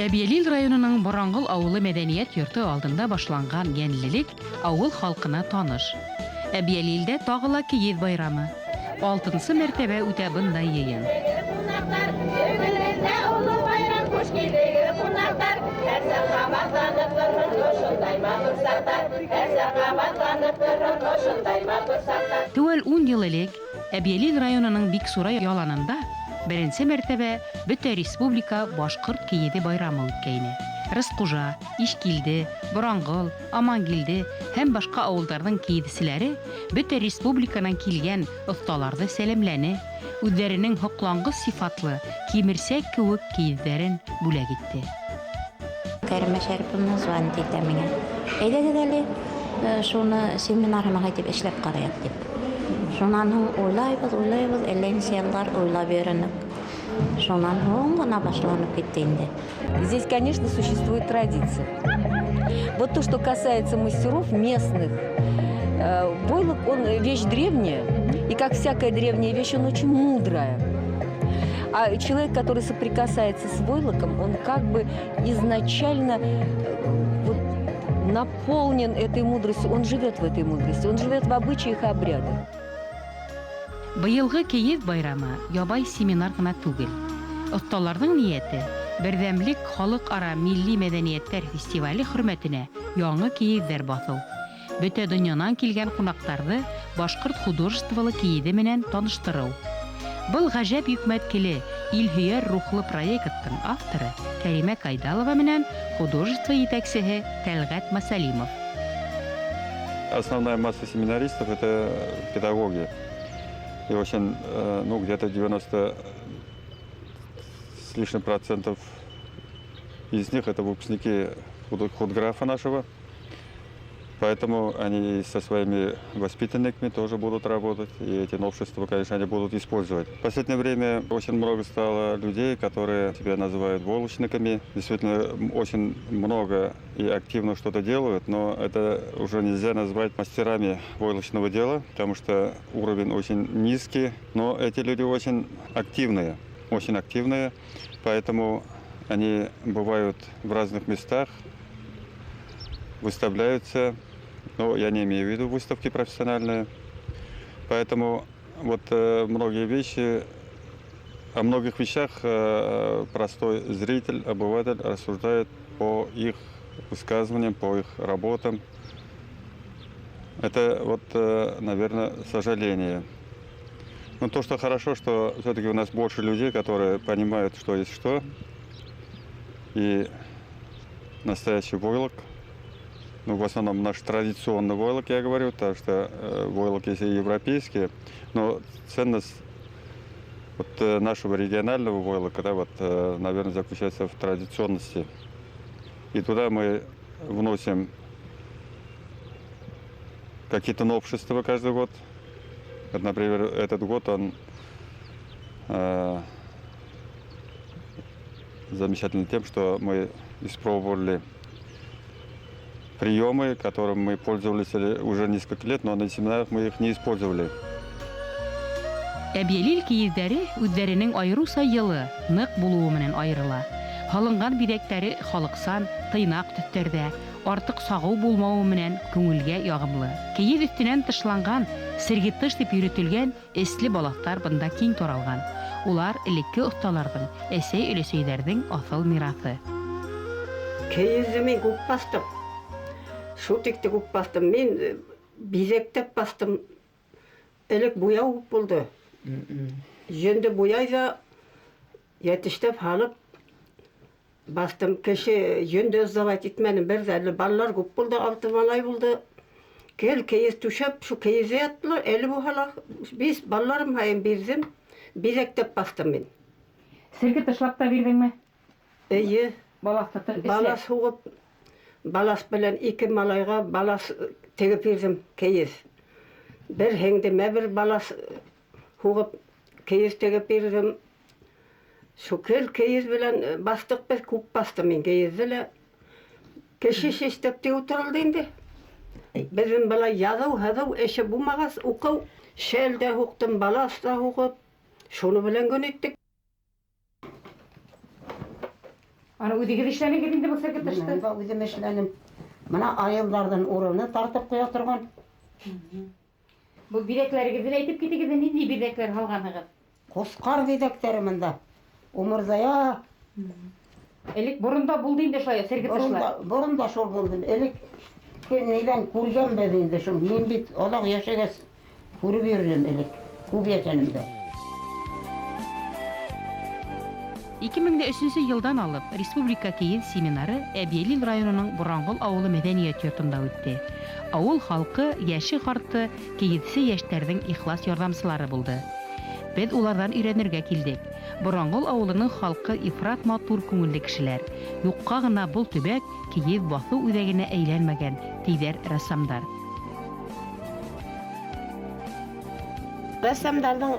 Әбйәлил районының Бораңгол авылы мәдәният йорты алдында башланган йәнлелек авыл халкына таныш. Әбйәлилдә тагы ла киез байрамы. Алтынсы мәртәбә үтә бындай йыйын. Кунаклар, бөгөн оло байрам, хуш килдегеҙ, ҡунаҡтар. Һәр саҡ ҡабатланып торһон ошондай матур саҡтар. Һәр саҡ ҡабатланып торһон ошондай матур саҡтар. Теүәл 10 йыл элек Әбйәлил районының Биксура яланында беренсе мәртәбә бөтә республика башҡорт кейеҙе байрамы үткәйне. Рысҡужа, Ишкилде, Бораңғол, Амангилде һәм башҡа ауылдарҙың кейеҙселәре бөтә республиканан килгән оҫталарҙы сәләмләне, үҙҙәренең һоҡланғыс сифатлы кимерсәк кеүек кейеҙҙәрен бүләк итте. Кәримә Шәриповна звонит итә миңә. Әйҙәгеҙ әле шуны семинарына итеп эшләп ҡарайыҡ тип. Шунан һуң уйлайбыҙ, уйлайбыҙ, әллә нисә йылдар уйлап йөрөнөк. Шунан һуң ғына башланып китте инде. Здесь, конечно, существует традиция. Вот то, что касается мастеров местных, войлок, он вещь древняя, и как всякая древняя вещь, он очень мудрая. А человек, который соприкасается с войлоком, он как бы изначально вот, наполнен этой мудростью, он живет в этой мудрости, он живет в обычаях и обрядах. Быйылғы кейеҙ байрамы ябай семинар ғына түгел. Оҫталарҙың ниәте Берҙәмлек халыҡ-ара милли мәҙәниәттәр фестивале хөрмәтенә яңы кейеҙҙәр баҫыу. Бөтә донъянан килгән ҡунаҡтарҙы башҡорт художестволы кейеҙе менән таныштырыу. Был ғәжәп йөкмәткеле, илһөйәр рухлы проекттың авторы Кәримә Кайдалова менән художество етәксеһе Тәлғәт Масалимов. Основная масса семинаристов – это педагоги. И очень, ну, где-то 90 с лишним процентов из них – это выпускники худграфа нашего. Поэтому они со своими воспитанниками тоже будут работать, и эти новшества, конечно, они будут использовать. В последнее время очень много стало людей, которые себя называют войлочниками. Действительно, очень много и активно что-то делают, но это уже нельзя назвать мастерами войлочного дела, потому что уровень очень низкий, но эти люди очень активные, поэтому они бывают в разных местах, выставляются, но я не имею в виду выставки профессиональные. Поэтому вот многие вещи, о многих вещах простой зритель, обыватель рассуждает по их высказываниям, по их работам. Это вот, наверное, сожаление. Но то, что хорошо, что все-таки у нас больше людей, которые понимают, что есть что. И настоящий войлок, ну, в основном наш традиционный войлок, я говорю, потому что войлок есть и европейский, но ценность вот нашего регионального войлока, да, вот, наверное, заключается в традиционности. И туда мы вносим какие-то новшества каждый год. Вот, например, этот год он замечательный тем, что мы испробовали приемы, которым мы пользовались уже несколько лет, но на семинарах мы их не использовали. Әбйәлил кейеҙҙәре үҙҙәренең айырыуса йылы, ныҡ булыуы менән айырыла. Һалынған биҙәктәре халыҡсан, тыйнаҡ төҫтәрҙә, артыҡ сағыу булмауы менән күңелгә яғымлы. Кейеҙ өҫтөнән тышланған, сергетыш тип йөрөтөлгән эсле балаҫтар бында киң таралған. Улар элекке оҫталарҙың, әсәй-өләсәйҙәрҙең аҫыл мираҫы. Кейеҙҙе мин күп баҫтым. Шул тикле күп баҫтым. Мин биҙәктәп баҫтым. Элек буяу күп булды. Йөндө буяй ҙа йәтешләп һалып баҫтым. Кеше йөндө сдавать итмәнем. Бер ҙә әле балалар күп булды, алты малай булды. Гел кейеҙ түшәп, шул кейеҙҙә яттылар. Әле булһа ла беҙ балаларым һайын бирҙем. Биҙәктәп баҫтым мин. Серге тышлап та бирҙеңме? Эйе. Балаҫты Балаҫ һуғып, Балас белән ике малайға балас тегеп бирҙем кейеҙ. Бер һеңдемә бер балас һуғып кейеҙ тегеп бирҙем. Шул кейеҙ белән баҫтыҡ беҙ, күп баҫтым мин кейеҙҙе лә. Кеше шештәп тик ултырылды инде. Беҙҙең былай яҙыу-һыҙыу эше булмағас, уҡыу, шәл дә һуҡтым, балас та һуғып, шуны белән көн иттек. Аны үҙегеҙ эшләнегеҙ инде был сәкетышты? Мин дә үҙем эшләнем. Мына айылдарҙан урыны тартып ҡуя торған. Был биҙәкләрегеҙҙе лә әйтеп китегеҙ, ниндәй биҙәктәр һалғанһығыҙ? Ҡусҡар биҙәктәре мында. Умырзая. Элек боронда булды инде шулай сергетышлар. Боронда шул булды. Элек нейҙән күргәнбеҙ инде шул. Мин бит оҙаҡ йәшәгәс күреп йөрөнөм элек. Күп йәшәнем дә. 2003 йылдан алып республика кейеҙ семинары Әбйәлил районының Буранғол ауылы мәҙәниәт йортонда үтте. Ауыл халҡы, йәше ҡарты, кейеҙсе йәштәрҙең ихлас ярҙамсылары булды. Беҙ уларҙан өйрәнергә килдек. Буранғол ауылының халҡы ифрат матур күңелле кешеләр. Юҡҡа ғына был төбәк кейеҙ баҫыу үҙәгенә әйләнмәгән, тиҙәр рәссамдар. Рәссамдарҙың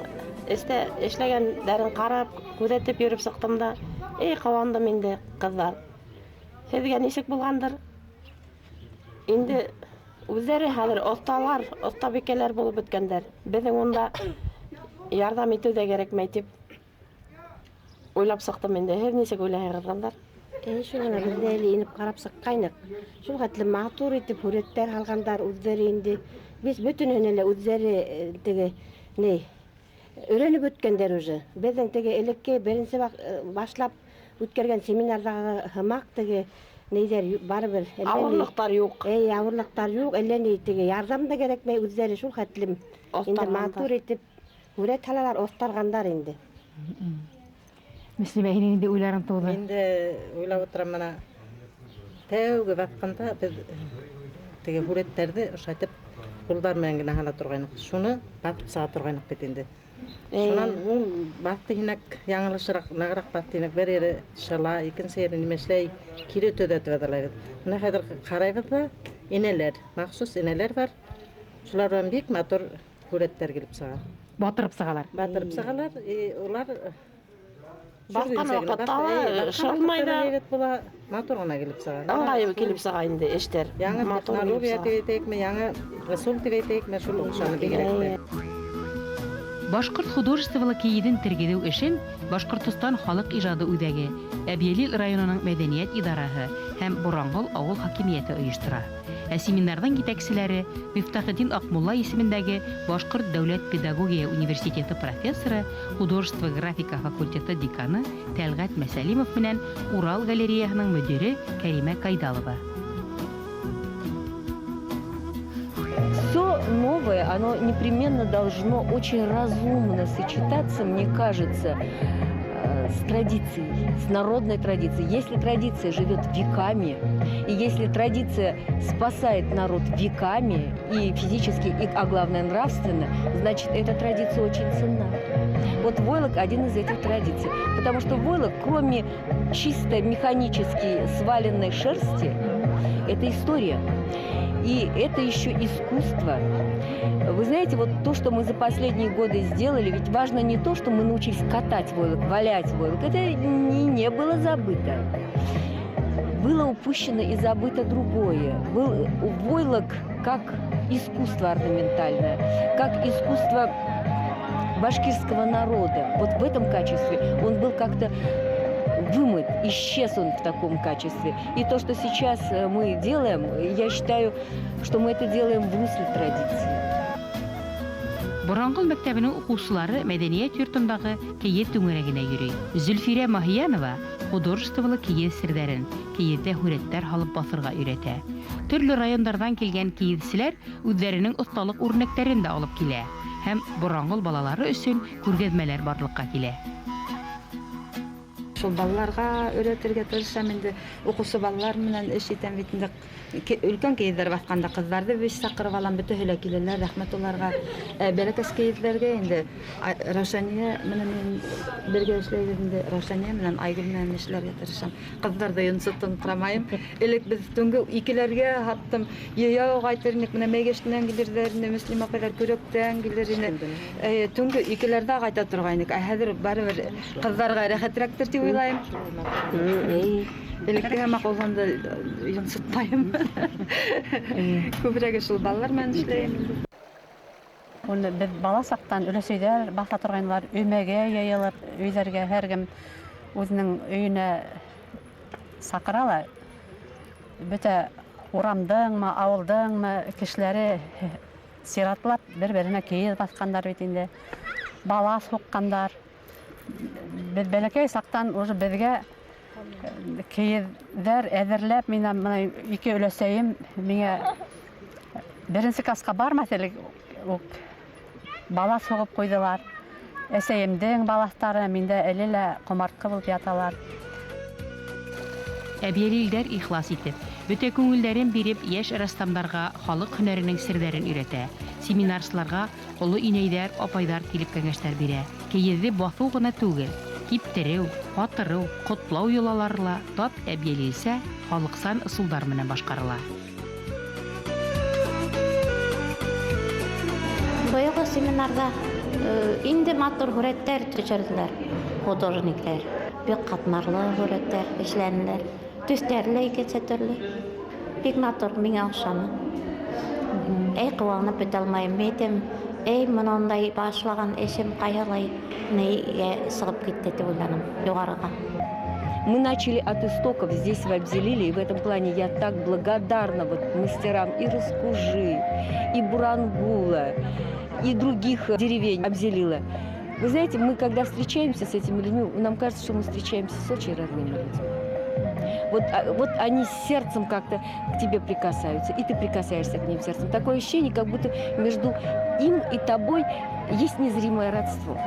эстә эшләгәндәрен ҡарап, күҙәтеп йөрөп сыҡтым да, эй, ҡыуандым инде, ҡыҙҙар. Һеҙгә нисек булғандыр? Инде үҙҙәре хәҙер оҫталар, оҫтабикәләр булып бөткәндәр. Беҙҙең унда ярҙам итеү ҙә кәрәкмәй тип уйлап сыҡтым инде. Һеҙ нисек уйлайһығыҙ, ҡыҙҙар? Шул ғына беҙ ҙә әле инеп ҡарап сыҡҡайныҡ. Шул хәтле матур итеп һүрәттәр һалғандар үҙҙәре инде. Беҙ бөтөнөһөнә лә үҙҙәре теге ни өйрәнеп бөткәндәр уже. Беҙҙең теге элекке беренсе башлап үткәргән семинарҙағы һымаҡ теге нейҙәр барыбер. Ауырлыҡтар юҡ. Эй, ауырлыҡтар юҡ, әллә ни теге ярҙам да кәрәкмәй, үҙҙәре шул хәтлем инде матур итеп һүрәт һалалар, оҫтарғандар инде. Мөслимә, һинең инде уйларың тыуҙы? Мин дә уйлап ултырам, мына тәүге баҫҡанда беҙ теге һүрәттәрҙе ошайтып ҡулдар менән генә һала торғайныҡ. Шуны баҫып сыға торғайныҡ бит инде. Шунан ул баҫты һинәк яңылышыраҡ, нығыраҡ баҫты һинәк, бер ере шыла, икенсе ере нимә эшләй, кире төҙәтеп әҙерләйбеҙ. Мына хәҙер ҡарайбыҙ ҙа, инәләр, махсус инәләр бар. Шулар менән бик матур һүрәттәр килеп сыға. Батырып сығалар. Батырып сығалар, улар Баҫҡан ваҡытта ла шылмай ҙа. Һәйбәт була, матур ғына килеп сыға. Ыңғай килеп сыға инде эштәр. Яңы технология тип әйтәйекме, яңы ысул тип әйтәйекме, шул оҡшаны бигерәк тә. Башҡорт художестволы кейеҙен тергеҙеү эшен Башҡортостан халыҡ ижады үҙәге, Әбйәлил районының мәҙәниәт идараһы һәм Буранғол ауыл хакимиәте ойоштора. Ә семинарҙың етәкселәре Мифтахетдин Аҡмулла исемендәге Башҡорт дәүләт педагогия университеты профессоры, художество графика факультеты деканы Тәлғәт Мәсәлимов менән Урал галереяһының мөдире Кәримә Кайдалова. Все новое, оно непременно должно очень разумно сочетаться, мне кажется, с традицией, с народной традицией. Если традиция живет веками, и если традиция спасает народ веками, и физически, и, а главное, нравственно, значит, эта традиция очень ценна. Вот войлок один из этих традиций. Потому что войлок, кроме чисто механически сваленной шерсти, это история. И это еще искусство. Вы знаете, вот то, что мы за последние годы сделали, ведь важно не то, что мы научились катать войлок, валять войлок. Это не было забыто. Было упущено и забыто другое. Был войлок как искусство орнаментальное, как искусство башкирского народа. Вот в этом качестве он был как-то вымыт, исчез он в таком качестве. И то, что сейчас мы делаем, я считаю, что мы это делаем в русле традиции. Буранғол мәктәбенең уҡыусылары мәҙәниәт йортондағы кейеҙ түңәрәгенә йөрөй. Зөлфирә Маһиянова художестволы кейеҙ серҙәрен, кейеҙҙә һүрәттәр һалып баҫырға өйрәтә. Төрлө райондарҙан килгән кейеҙселәр үҙҙәренең оҫталыҡ үрнәктәрен дә алып килә һәм Буранғол балалары өсөн күргәҙмәләр барлыҡҡа килә. Шул балаларға өйрәтергә тырышам инде. Уҡыусы балалар менән эш итәм бит инде. Өлкән кейеҙҙәр баҫҡанда ҡыҙҙарҙы беҙ саҡырып алам, бөтәһе лә киләләр, рәхмәт уларға. Бәләкәс кейеҙҙәргә инде Раушания менән мин бергә эшләйбеҙ инде. Раушания менән Айгөл менән эшләргә тырышам. Ҡыҙҙарҙы йонсотоңҡорамайым. Элек беҙ төнгө 2-ләргә һаттым. Йәйәү ҡайтыр инек, менә Мәйгәштән килерҙәр ине, Мөслим апайҙар Көрәктән килер ине. Төнгө 2-ләрҙә ҡайта торғайныҡ. Ә хәҙер барыбер ҡыҙҙарға рәхәтрәктер тип уйлайым. Элекке һымаҡ улғанды йонсотмайым. Күберәге шул балалар менән эшләйем инде. Уны беҙ бала саҡтан өләсәйҙәр баҫа торғайнылар, өймәгә йыйылып, өйҙәргә һәр кем үҙенең өйөнә саҡыра ла, бөтә урамдыңмы, ауылдыңмы кешеләре сиратлап бер-береһенә кейеҙ баҫҡандар бит инде, балаҫ һуҡҡандар. Беҙ бәләкәй саҡтан уже беҙгә кейеҙҙәр әҙерләп, мин бына ике өләсәйем миңә беренсе класҡа бармаҫ элек үк балаҫ һуғып ҡуйҙылар. Әсәйемдең балаҫтары миндә әле лә ҡомартҡы булып яталар. Әбйәлилдәр ихлас итеп, бөтә күңелдәрен биреп, йәш рәссамдарға халыҡ һөнәренең серҙәрен өйрәтә. Семинарсыларға оло инәйҙәр, апайҙар килеп кәңәштәр бирә. Кейеҙҙе баҫыу ғына түгел, киптереү, ҡатырыу, ҡотлау йолалары ла тап әбйәлилсә халыҡсан ысулдар менән башҡарыла. Быйылғы семинарҙа инде матур һүрәттәр төшөрҙөләр художниктар. Бик ҡатмарлы һүрәттәр эшләнеләр. Төҫтәре лә икенсе төрлө. Бик матур, миңә оҡшаны. Эй, ҡыуанып бөтә алмайым. Мин әйтәм, эй, мынандай башлаған эшем ҡайһылай нейгә сығып китте тип уйланым юғарыға. Мы начали от истоков здесь, в Абзелиле, и в этом плане я так благодарна мастерам и Рыскужи, и Бурангула, и других деревень Абзелила. Вы знаете, мы когда встречаемся с этими людьми, нам кажется, что мы встречаемся с очень родными людьми. Вот они сердцем как-то к тебе прикасаются, и ты прикасаешься к ним сердцем. Такое ощущение, как будто между им и тобой есть незримое родство.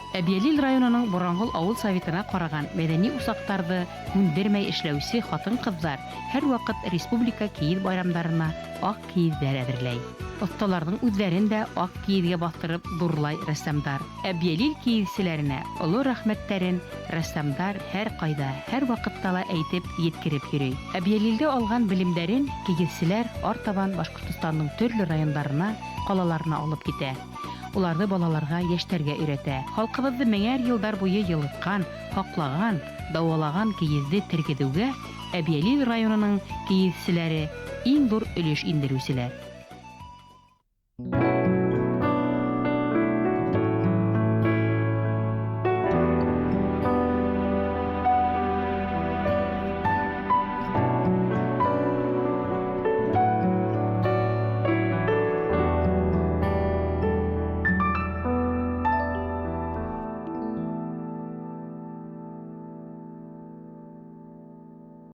Әбйәлил районының Буранғол ауыл советына ҡараған мәҙәни усаҡтарҙы һүндермәй эшләүсе ҡатын-ҡыҙҙар һәр ваҡыт республика кейеҙ байрамдарына аҡ кейеҙҙәр әҙерләй. Оҫталарҙың үҙҙәрен дә аҡ кейеҙгә баҫтырып ҙурлай рәссамдар. Әбйәлил кейеҙселәренә оло рәхмәттәрен рәссамдар һәр ҡайҙа, һәр ваҡытта ла әйтеп, еткереп йөрөй. Әбйәлилдә алған белемдәрен кейеҙселәр артабан Башҡортостандың төрлө райондарына, ҡалаларына алып китә. Уларҙы балаларға, йәштәргә өйрәтә. Халҡыбыҙҙы меңәр йылдар буйы йылытҡан, һаҡлаған, дауалаған кейеҙҙе тергеҙеүгә Әбйәлил районының кейеҙселәре иң ҙур өлөш индереүселәр.